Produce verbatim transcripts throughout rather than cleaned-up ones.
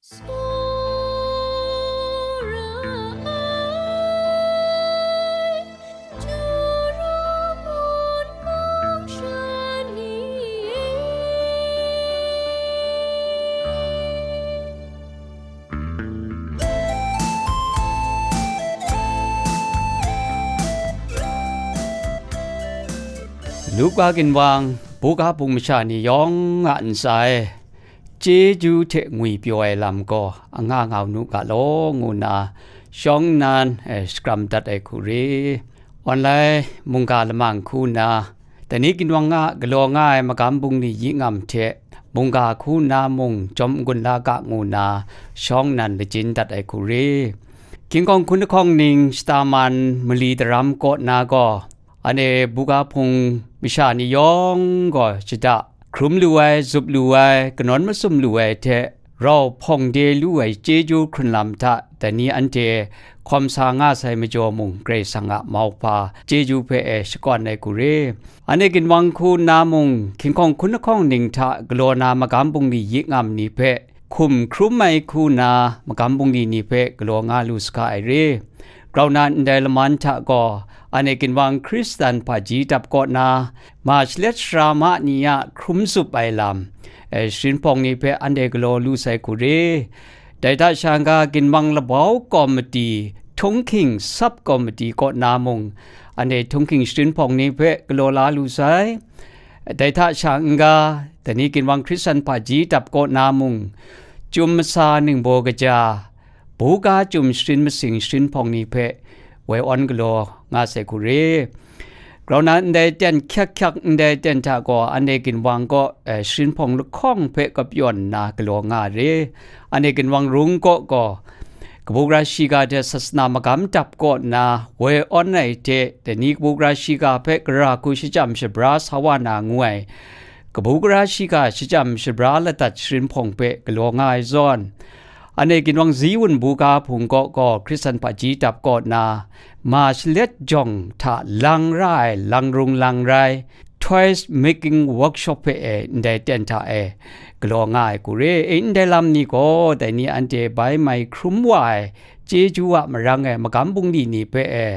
Tsawra ai, Juru mung mung sha ni e. Luka ginwang, buga bung masha ni yawng a ntsa e, chyeju hte ngwipyaw ai lam gaw anga ngau nu ga law, ngu nna shawng nnan, eh, shakram dat ai hku re. Online mungga lamang hku nna, dai ni ginwang a galaw nga ai magam bungli yi ngam hte mungga hku nna mung jawm n-gun la ga, ngu nna shawng nnan lajin dat ai hku re. Hkying hkawng hkun lahkawng ning shata man mali daram kaw na gaw, anhte buga hpung masha ni yawng gaw shada hkrum lu ai, zup lu ai, kanawn masum lu ai hte, rau hpawng de lu ai chyeju hkrun lam hta, dai ni anhte hkawm sa nga sai majaw mung, Karai Kasang a mauhpa chyeju hpe e shakawn ai hku re. Anhte ginwang hku nna mung, hkying hkawng hkun lahkawng ning hta galaw na magam bungli yi ngam ni hpe hkum hkrum ai hku nna, magam bungli ni hpe galaw nga lu saga ai re. Grau na ndai laman hta gaw, anhte ginwang Hkristan hpaji dap kaw na, ma shalet sara ma ni a hkrum zup ai lam, eh, sharin hpawng ni hpe anhte galaw lu sai hku re. Dai hta sha n-ga, ginwang labau kawmiti, htunghking sub kawmiti kaw na mung, anhte htunghking sharin hpawng ni hpe galaw la lu sai. Dai hta sha n-ga, dai ni ginwang Hkristan hpaji dap kaw na mung, Chyum masa ningbaw kaja, buga chyum sharin masing sharin hpawng ni hpe woi awn galaw nga sai hku re. Grau na ndai ten hkyak hkyak ndai ten hta gaw, anhte ginwang kaw, eh, sharin hpawng lahkawng hpe kapyawn nna galaw nga re. Anhte ginwang rung kaw gaw, kabu gara shiga hte sasana magam dap kaw nna woi awn ai hte, dai ni kabu gara shiga hpe gara hku shachyam shabra sa wa na ngu ai, kabu gara shiga shachyam shabra ladat sharin hpawng hpe galaw nga ai zawn, anhte ginwang Ziwun buga hpung kaw gaw Hkristan hpaji dap kaw nna, ma shalet jawng hta lang ra ai langrung langrai, toys making workshop hpe e ndai ten hta e galaw nga ai hku re. E, ndai lam ni gaw, dai ni anhte bai mai hkrum wa ai chyeju a marang e magam bungli ni hpe e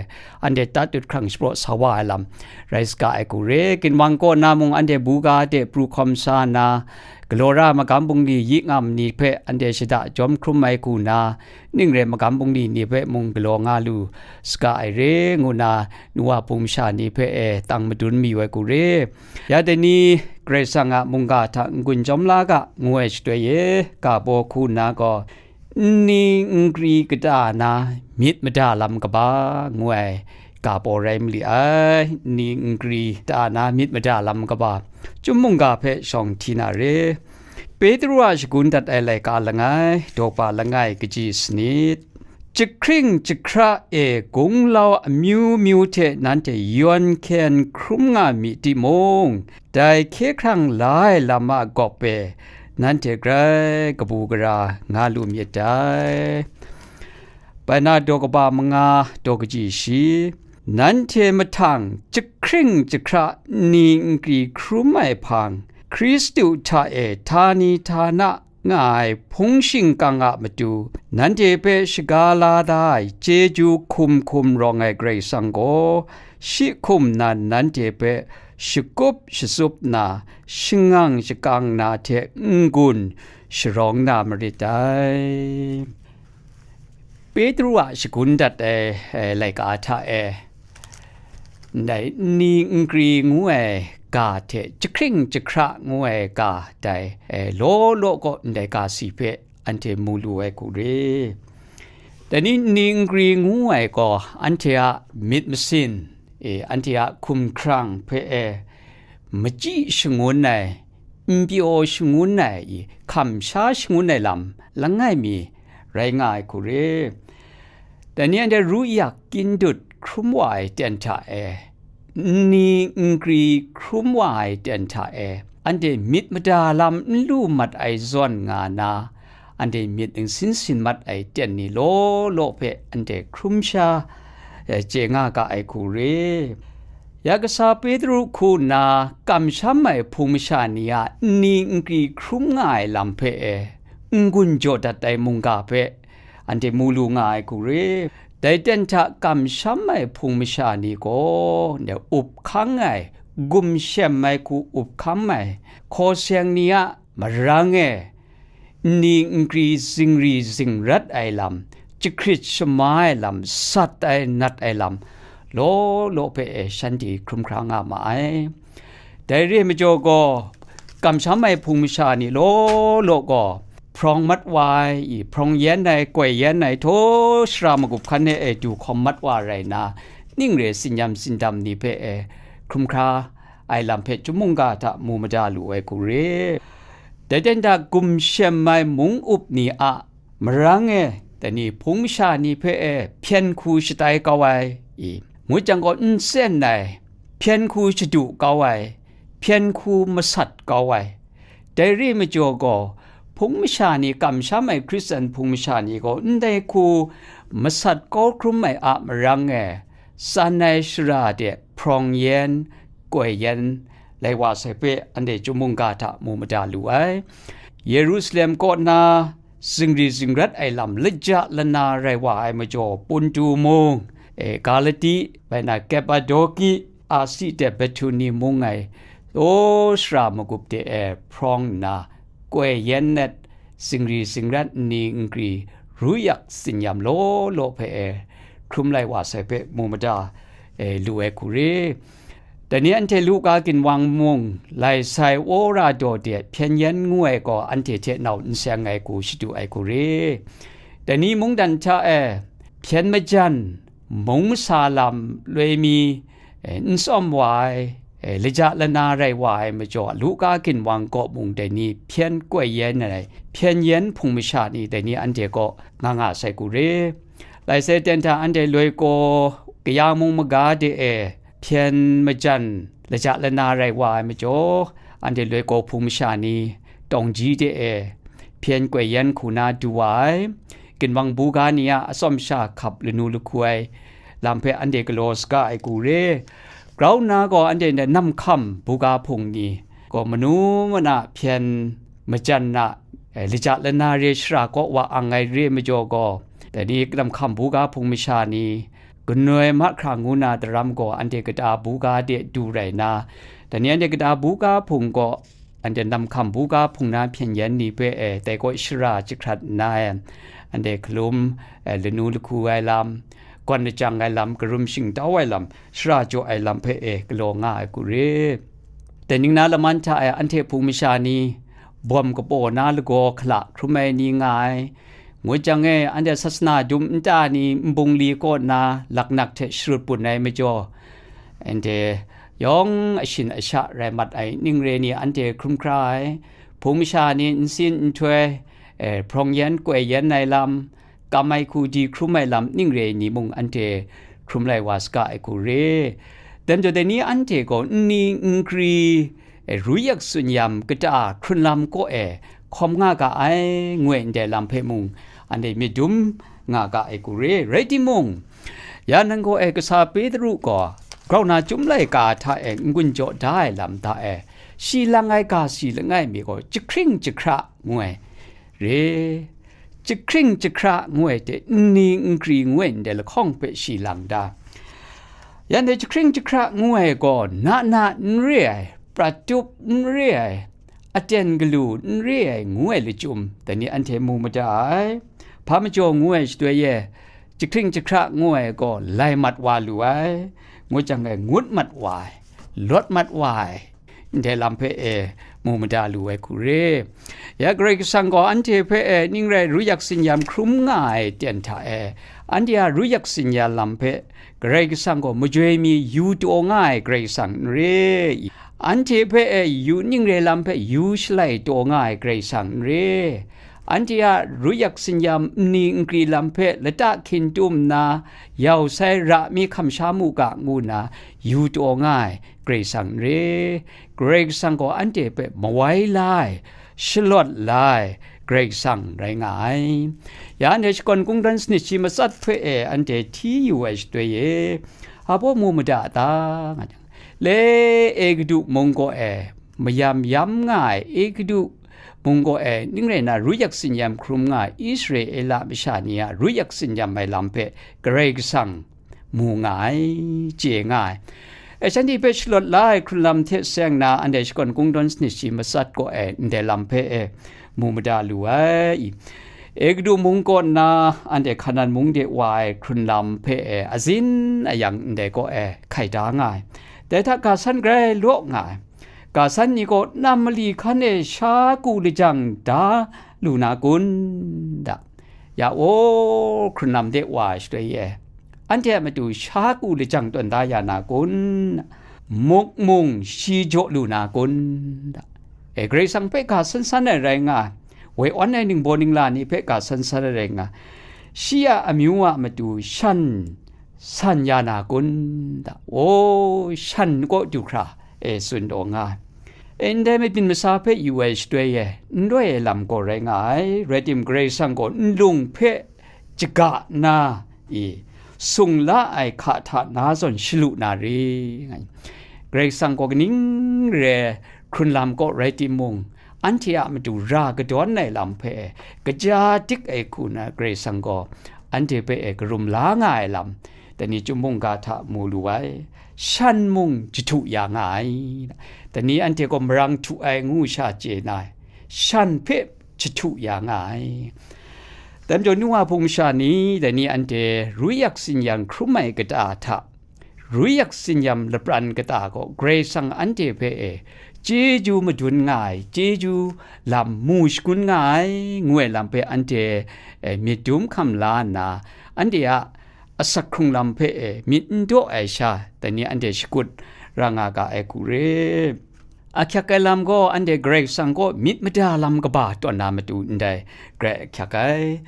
anhte tatut hkrang shapraw sa wa ai lam rai saga ai hku re. Ginwang kaw na mung anhte buga de pru hkawm sa nna, galaw ra magam bungli yi ngam ni hpe anhte shada jawm hkrum ai hku nna, ning rai magam bungli ni hpe mung galaw nga lu saga ai re, ngu nna nuwa hpung masha ni hpe e tang madun mayu ai hku re. Ya dai ni Karai Kasang a mungga hta n-gun jawm la ga, ngu ai shatoi e, ga baw hku nna gaw, nni nkri kata na myit mada lam kaba, ngu ai ga baw rai ma li ai. Nni nkri kata na myit mada lam kaba, Chyum mungga hpe shawng hti na re. Petru a shagun dat ai laika langai, daw pa langai, kaji sanit. Jahkring jahkra e gunglau amyu myu hte nanhte yawn hkyen hkrum nga mi timung, dai hkye hkrang la ai lam a gawp e nanhte grai kabu gara nga lu myit dai. Bai na daw kaba manga, daw kaji shi. Nanhte mahtang jahkring jahkra nni nkri hkrum ai hpang, Hkristu hta e htani htana nga ai hpung shingkang a matu, nanhte hpe shaga la da ai chyeju hkum hkum rawng ai Karai Kasang gaw, shi hkum nan nanhte hpe shakup shatsup na, shangang shakang na hte n-gun sharawng na marit dai. Petru a shagun dat ai, eh, laika hta e, ndai nni nkri ngu ai ga hte jahkring jahkra ngu ai ga dai, eh, law law kaw ndai ga si hpe anhte mu lu ai hku re. Dai ni nni nkri ngu ai gaw anhte a myit masin, e, anhte a hkum hkrang hpe e, machyi shangun ai, n pyaw shangun ai, i, hkamsha shangun ai lam langai mi rai nga ai hku re. Dai ni anhte ru yak kyindut hkrum wa ai ten hta e, nni nkri hkrum wa ai ten hta e, anhte myit mada lam n lu mat ai zawn nga na, anhte myit ningsin sin mat ai ten ni law law hpe anhte hkrum sha, eh, chye nga ga ai hku re. Ya kasa Petru hku nna kamsham ai hpung masha ni a nni nkri hkrum nga ai lam hpe e, n-gun jaw dat ai mungga hpe anhte mu lu nga ai hku re. Dai ten hta kamsham ai hpung masha ni gaw, ne, up hkang ai, gumshem ai hku up hkang ai, hkaw seng ni a marang e, nni nkri zingri zingrat ai lam, jahkrit shama ai lam, sat ai nat ai lam, law law hpe e shanhte hkrum hkra nga ma ai. Dai re ai majaw gaw, kamsham ai hpung masha ni law law gaw, hprawng mat wa ai, i hprawng yen ai, koi yen ai, htaw shara magup hkan e du hkawm mat wa rai nna, ning re tsinyam tsindam ni hpe e hkrum hkra ai lam hpe chyum mungga hta mu mada lu ai hku re. Dai ten hta gumshem ai mung up ni a marang e, dai ni hpung masha ni hpe e hpyen hku shatai kau ai, i, ngut jang gaw n tsen ai, hpyen hku shadu kau ai, hpyen hku masat kau ai. Dai re ai majaw gaw, hpung masha ni, kamsham ai Hkristan hpung masha ni gaw, ndai hku masat kau hkrum ai a marang e, tsan ai shara de hprawng yen, koi yen, lai wa sai hpe anhte chyum mungga hta mu mada lu ai. Yerusalem kaw na zingri zingrat ai lam laja lana rai wa ai majaw, Puntu mung, e, Galati, bai na Kapadoki, Asi de Betuni mung ai, o shara magup de e hprawng nna, koi yen net, zingri zingrat nni nkri, ru yak tsinyam law law hpe e hkrum lai wa sai hpe mu mada, e, lu ai hku re. Dai ni anhte Luka ginwang mung, lai sai wora daw de hpyen yen ngu ai gaw anhte hte nau n seng ai hku shadu ai hku re. Dai ni mungdan hta e hpyen majan, mung masa lam loi mi, e, n tsawm wa ai, e, laja lana rai wa ai majaw, Luka ginwang kaw mung dai ni hpyen koi yen ai, hpyen yen hpung masha ni dai ni anhte kaw nga nga sai hku re. Lai sai ten hta anhte loi kaw kaya mung maga de e hpyen majan laja lana rai wa ai majaw, anhte loi kaw hpung masha ni tawng ji de e hpyen koi yen hku na du wa ai. Ginwang buga ni a atsawm sha hkap lanu lahku ai lam hpe anhte galaw saga ai hku re. Grau nna gaw anhte namhkam buga hpung ni gaw manu mana hpyen majan na, eh, laja lana re shara kaw wa ang ai re majaw gaw, dai ni namhkam buga hpung masha ni, ganoi mahkra ngu na daram gaw anhte kata buga de du rai nna, dai ni anhte kata buga hpung gaw, anhte namhkam buga hpung na hpyen yen ni hpe, eh, dai kaw shara jahkrat nna, eh, anhte hkalum, eh, lanu lahku ai lam, gawn lajang ai lam, karum shingtau ai lam, shara jaw ai lam hpe, eh, galaw nga ai hku re. Dai ningna laman hta e anhte hpung masha ni, bawm kapaw na lagaw hkala hkrum ai ni nga ai, ngut jang e, anhte sasana dum nta ni nbungli kaw nna laknak hte sharut bun ai majaw, anhte yawng ashin asha rai mat ai ning re ni anhte hkrum hkra ai, hpung masha ni nsin nhtoi, eh, hprawng yen koi yen ai lam, kam ai hku di hkrum ai lam ning re ni mung anhte hkrum lai wa saga ai hku re. Dan jaw dai ni anhte gaw nni nkri, eh, ru yak tsun yam kata hkrun lam kaw e hkawm nga ga ai, ngu ai ndai lam hpe mung anhte myit dum nga ga ai hku re. Rai timung, ya nan gaw e kasa Petru gaw grau na chyum laika hta e n-gun jaw da ai lam hta e, shi lang ai ga si langai mi gaw jahkring jahkra ngu ai re. Jahkring jahkra ngu ai hte nni nkri ngu ai ndai lahkawng hpe shi lang da. Yan dai jahkring jahkra ngu ai gaw na na n re ai, prat tup n re ai, aten galu n re ai ngu ai lachyum, dai ni anhte mu mada ai. Hpa majaw ngu ai shatoi e, jahkring jahkra ngu ai gaw lai mat wa lu ai, ngut jang e ngut mat wa ai, lawt mat wa ai, ndai lam hpe e mu mada lu ai hku re. Ya Karai Kasang gaw anhte hpe e ning rai ru yak tsin yam hkrum nga ai ten hta e, anhte a ru yak tsin yam lam hpe Karai Kasang gaw majoi mi yu taw nga ai Karai Kasang n re. Anhte hpe e yu ning re lam hpe yu shalai taw nga ai Karai Kasang n re. Anhte a ru yak tsin yam nni nkri lam hpe lata hkin tum nna, yau sai ra mi hkam sha mu ga ngu nna yu taw nga ai Karai Kasang n re. Karai Kasang gaw anhte hpe mawai la ai, shalawt la ai Karai Kasang rai nga ai. Ya anhte shakawn kungdawn sanit shi matsat hpe e anhte hti yu ai shatoi e, hpa baw mu mada ta, nga jang, le Egutu mung kaw e mayam yam nga ai Egutu mung kaw e, ning rai nna, ruyak tsinyam hkrum nga ai Israela masha ni a ruyak tsinyam ai lam hpe Karai Kasang mu nga ai, chye nga ai. E, shanhte hpe shalawt la ai hkrunlam hte seng na, anhte shakawn kungdawn sanit shi matsat kaw e, ndai lam hpe e, mu mada lu ai. Egutu mung kaw nna, anhte Hkanan mung de wa ai hkrunlam hpe e, azin ayang ndai kaw e, hkai da nga ai. Dai hta ga san grai law nga ai. Ga san ni gaw nam mali hkan e sha ku lajang da lu na kun? Da. Ya, o, hkrunlam de wa ai shaloi e, anhte a matu sha ku lajang tawn da ya na kun? Muk mung shi jaw lu na kun? Da. E, Karai Kasang hpe ga san san ai rai nga ai, woi awn ai ningbaw ningla ni hpe ga san san ai rai nga ai, shi a amyu a matu shan san ya na kun? Da. O, shan kaw du hkra e, tsun taw nga ai. E, ndai mabyin masa hpe yu ai shaloi e, n roi ai lam gaw rai nga ai, rai tim, Karai Kasang gaw nlung hpe jaga nna, i, sung la ai hka hta na zawn shalu na re, nga ai. Karai Kasang gaw kaning re ai hkrunlam kaw rai timung, anhte a matu ra kadawn ai lam hpe kaja dik ai hku na Karai Kasang gaw anhte hpe e karum la nga ai lam, dai ni chyum mungga hta mu lu ai. Shan mung jahtu ya nga ai. Dai ni anhte gaw marang htu ai ngu sha chye na ai. Shan hpe jahtu ya nga ai. Dai majaw, nu wa hpung masha ni, dai ni anhte ruyak tsinyam hkrum ai kata hta, ruyak tsinyam lapran kata gaw Karai Kasang anhte hpe e chyeju madun nga ai, chyeju lam mu shagun nga ai, ngu ai lam hpe anhte, e, myit dum hkam la nna, anhte a asak hkrung lam hpe e myit n daw ai sha, dai ni anhte shakut ra nga ga ai hku re. Ahkyak ai lam gaw, anhte Karai Kasang kaw myit mada lam kaba tawn na matu ndai grai ahkyak ai.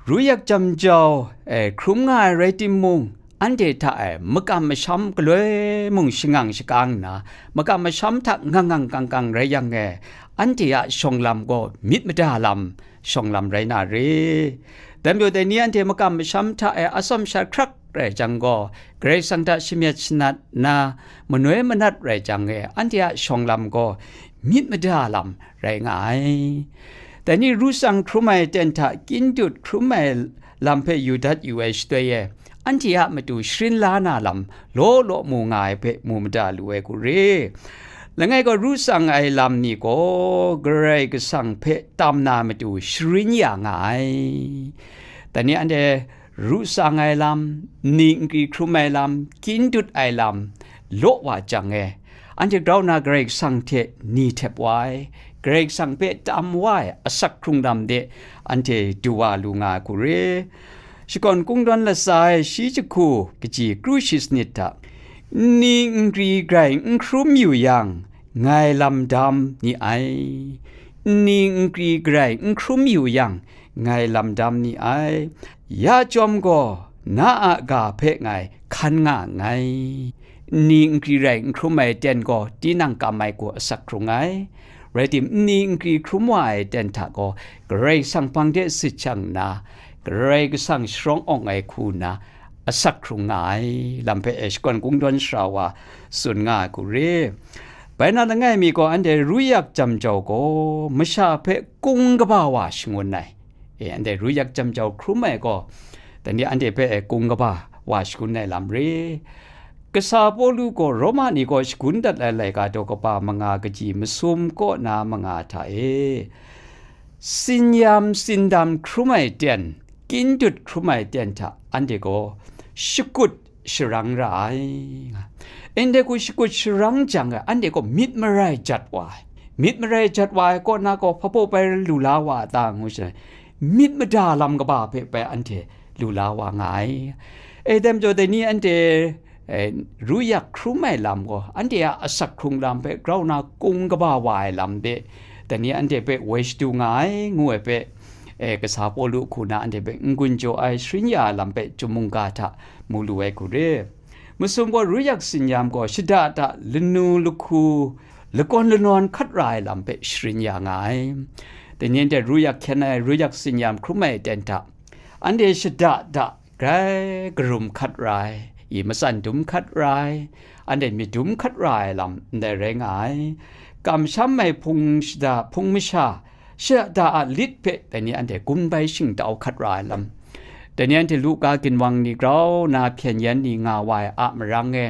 Ruyak jam jau, e, hkrum nga ai rai timung, anhte hta e makam masham galoi mung shangang shakang nna, makam masham hta ngang ngang kang kang rai yang e, anhte a shawng lam gaw myit mada lam, shawng lam rai na re. Dai majaw, dai ni anhte makam masham hta e atsawm sha hkrak rai jang gaw, Karai Kasang hta shamyet shanat nna manoi manat rai jang e, anhte a shawng lam gaw myit mada lam rai nga ai. Dai ni ru tsang hkrum ai ten hta kyin dut hkrum ai lam hpe yu dat yu ai shaloi e, anhte a matu sharin la na lam law law mu nga ai hpe mu mada lu ai hku re. Langai gaw, ru tsang ai lam ni gaw Karai Kasang hpe tam na matu sharin ya nga ai. Dai ni anhte ru tsang ai lam, nni nkri hkrum ai lam, kyin dut ai lam, law wa jang e, anhte grau na Karai Kasang hte ni htep wa ai, Karai Kasang hpe tam wa ai asak hkrung lam de anhte du wa lu nga ai hku re. Shakawn Kungdawn latsa e shi jahku kaji kru shi sanit hta, nni nkri grai n hkrum yu yang, ngai lam dam ni ai. Nni nkri grai n hkrum yu yang, ngai lam dam ni ai. Ya chyawm gaw, na a ga hpe ngai hkan nga nngai. Nni nkri rai n hkrum ai ten gaw, tinang kam ai gaw asak hkrung ai. Rai tim, nni nkri hkrum wa ai ten hta gaw, Karai Kasang hpang de sit shang nna, Karai Kasang sharawng awng ai hku nna, asak hkrung nga ai lam hpe e Shakawn Kungdawn sara wa tsun nga ai hku re. Bai na langai mi gaw, anhte ruyak jam jau gaw, masha hpe kung kaba wa shangun ai. E, anhte ruyak jam jau hkrum ai gaw, dai ni anhte hpe e kung kaba wa shangun ai lam re. Kasa Pawlu gaw Roma ni gaw shagun dat ai laika daw kaba manga kaji masum kaw na manga hta e, tsinyam tsindam hkrum ai ten, kyin dut hkrum ai ten hta anhte gaw shakut sharang ra ai. Ndai hku shakut sharang jang e, anhte gaw myit marai jat wa ai. Myit marai jat wa ai kaw na gaw, hpa baw bai lu la wa a ta, ngu shaloi, myit mada lam kaba hpe bai anhte lu la wa nga ai. E, dai majaw, dai ni anhte, e, ruyak hkrum ai lam gaw, anhte a asak hkrung lam hpe grau na kung kaba wa ai lam de, dai ni anhte hpe woi shadu nga ai, ngu ai hpe, e, kasa Pawlu hku na anhte hpe n-gun jaw ai sharin ya ai lam hpe chyum mungga hta mu lu ai hku re. Masum gaw ruyak tsinyam gaw shada da lanu lahku lakawn lanawn hkat ra ai lam hpe sharin ya nga ai. Dai ni anhte ruyak hkyen ai, ruyak tsinyam hkrum ai ten hta, anhte shada da grai karum hkat ra ai, i matsan dum hkat ra ai, anhte myit dum hkat ra ai lam ndai rai nga ai. kamsham ai hpung shada, hpung masha, shada a lit hpe dai ni anhte gun bai shingtau hkat ra ai lam, dai ni anhte Luka ginwang ni grau na hpyen yen ni nga wa ai a marang e,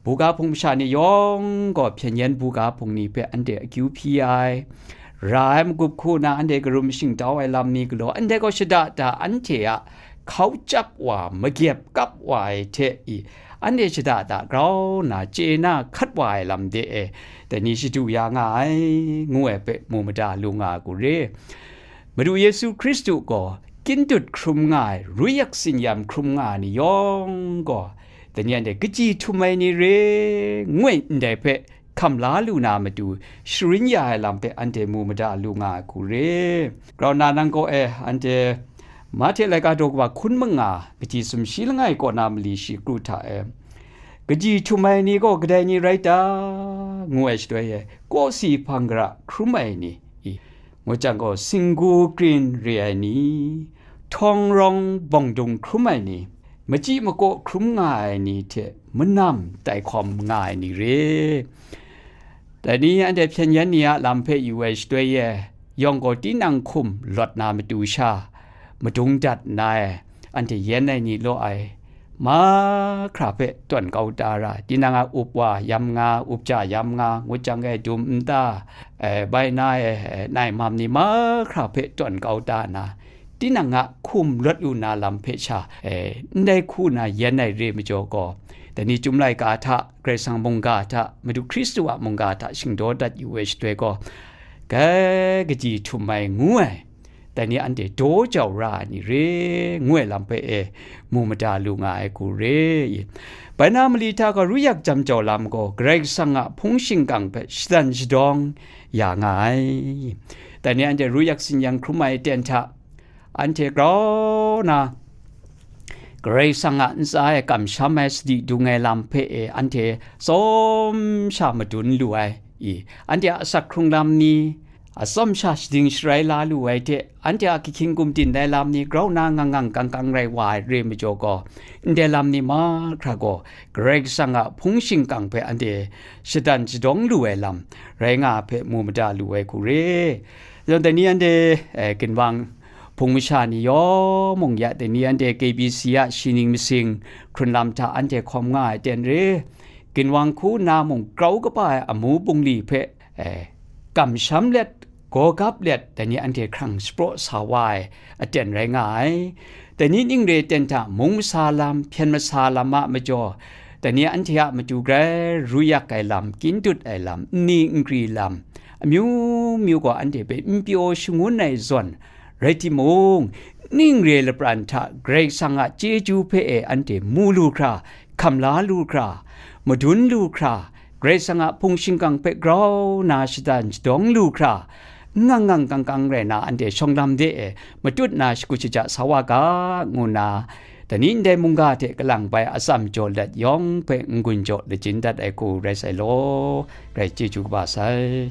buga hpung masha ni yawng gaw hpyen yen buga hpung ni hpe anhte akyu hpyi ai, ra ai magup hku na anhte karum shingtau ai lam ni galaw, anhte gaw shada da anhte a hkau chyap wa, magyep kap wa ai hte i, anhte shada da grau nna chye na hkat wa ai lam de e, dai ni shadu ya nga ai, ngu ai hpe mu mada lu nga ai hku re. Madu Yesu Hkristu gaw kyindut hkrum nga ai, rui yak tsin-yam hkrum nga ai ni yawng gaw, dai ni anhte kaji htum ai ni re, ngu ai ndai hpe hkam la lu na matu, sharin ya ai lam hpe anhte mu mada lu nga ai hku re. Grau nna nang kaw e anhte Mahte laika daw kaba hkun manga, kaji sumshi langai kaw na mali shi kru hta e, kaji htum ai ni gaw kadai ni rai ta, ngu ai shaloi e, kawsi hpang gara hkrum ai ni, i, ngut jang gaw, singgu krin re ai ni, htawng rawng bawng dung hkrum ai ni, machyi makaw hkrum nga ai ni hte manam tai hkawm nga ai ni re. Dai ni anhte hpyen yen ni a lam hpe yu ai shaloi e, yawng gaw tinang hkum lawt na matu sha, madung dat nna e, anhte yen ai ni law ai, mahkra hpe tawn kau ta ra, tinang a up wa yam nga, up ja yam nga, ngut jang e dum nta, e, bai na e, e, nai mam ni mahkra hpe tawn kau ta nna, tinang a hkum lawt lu na lam hpe sha, e, ndai hku na yen ai re majaw gaw, dai ni Chyum laika hta, Karai Kasang mungga hta, Madu Hkristu a mungga hta shingdaw dat yu ai shaloi gaw, kai kaji htum ai ngu ai, dai ni anhte daw jau ra ai ni re, ngu ai lam hpe e mu mada lu nga ai hku re i. Bai na mali hta gaw rui yak jam jau lam gaw, Karai Kasang a hpung shingkang hpe shadan shadawng ya nga ai. Dai ni anhte rui yak tsin-yam hkrum ai aten hta, anhte grau na, Karai Kasang a ntsa e kamsham ai sadi dung ai lam hpe e anhte tsawm sha madun lu ai i, anhte a asak hkrung lam ni, atsawm sha shading sharai la lu ai hte, anhte a kahkying gumdin ai lam ni grau na ngang ngang kang kang rai wa ai re majaw gaw, ndai lam ni mahkra gaw Karai Kasang a hpung shingkang hpe anhte shadan shadawng lu ai lam rai nga ai hpe mu mada lu ai hku re. Yawng dai ni anhte, eh, ginwang hpung masha ni yawng mung ya, dai ni anhte K B C a shi ning masing hkrun lam hta anhte hkawm nga ai ten re, ginwang hku nna mung grau kaba ai amu bungli hpe, eh, kamsham let, gawgap let, dai ni anhte hkrang shapraw sa wa ai aten rai nga ai. Dai ni ning re ten hta mung masa lam, hpyen masa lam a majaw, dai ni anhte a matu grai rui yak ai lam, kyindut ai lam, nni nkri lam, amyu myu gaw anhte hpe n pyaw shangun ai zawn, rai timung, ning re lapran hta Karai Kasang a chyeju hpe e anhte mu lu hkra, hkam la lu hkra, madun lu hkra, Karai Kasang a hpung shingkang hpe grau na shadan shadawng lu hkra, ngang ngang kang kang rai na anhte shawng lam de e matut na shakut shaja sa wa ga, ngu nna, dai ni ndai mungga hte kalang bai atsam jaw let yawng hpe n-gun jaw lajin dat ai hku rai sai law, grai chyeju kaba sai.